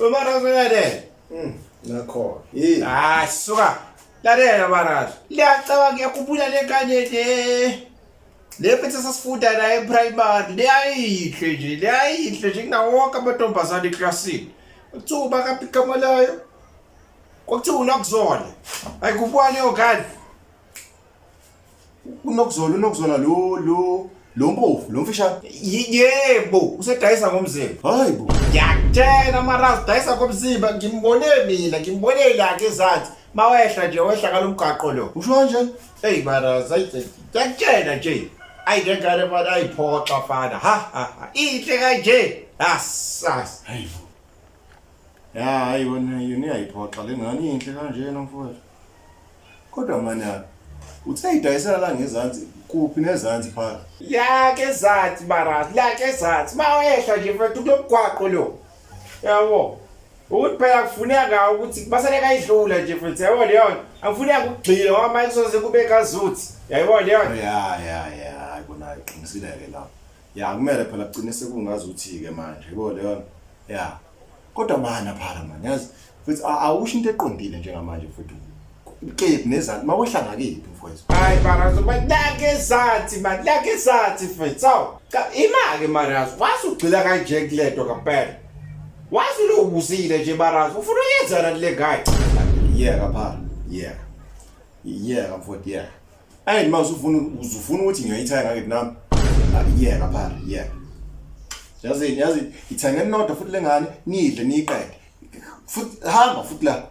Umarazo lalela. Nakhona. Yini? Hayi suka. Lalela marazo. Liyacabanga ngiyakhumbula le ngane le. Le mfethu sasifunda naye eprimary leyayinhle nje, leyayinhle nje kunawo wonke amantombazane eklasini. Kuthiwa ubakaphi igama layo? Kwakuthiwa uNokuzola. Hayi kubuka leyo ngane. UNokuzola, uNokuzola lo lo lo mpofu, lo mfishane. Yebo, usedayisa ngomzimba. Hayi bo. Ngiyakutshela marazo dayisa ngomzimba ngimbone mina, ngimbone la ke ezansi. Mawehla nje wehla ngalomgaqo lo. Usho kanjani? Hey marazo, ayi ngiyakutshela nje. Ayi le ngane manje ayiphoxa fana. Ha ha ha. Inhle kanje. Asas. Hayi bo. Ya hayi wena yona iyayiphoxa le ngane inhle kanjena mfowethu. Kodwa mana uthe idayisela la ngezansi kuphi nezansi phakathi? La ke ezansi marazo, la ke ezansi. Mawehla nje mfethu kulomgwaqo lo. Yabo. Ukuthi phela kufuneka ukuthi basale kayidlula nje futhi yabo leyo nto. Akufuneka ukugxila ngoba manje kuzoze kube kazuthi. Yayibona leyo nto. Ya ya ya hayi kona iqinisile ke lapho. Ya kumele phela kugcine sekungazuthi ke manje yabo leyo nto. Ya. Kodwa mana phara man yazi futhi awusho into eqondile njengamanje futhi. Kephi nezansi makwehla ngakephi mfowethu? Hayi marazo man la ke ezansi man la ke ezansi mfethu. Awu ima-ke marazo waze ugxila kanje kulento ngempela. Waze ulobuzile nje marazo ufuna uyenzana kule ngane. Yeka phara, yeka. Yeka mfowethu yeka. Ayi uma usufuna uzufuna ukuthi ngiyoyithenga ngakithi nami. Yeka phara, yeka. Yazi yazi ithengeni nodwa futhi lengane nidle niyiqede. Futhi hamba futhi la.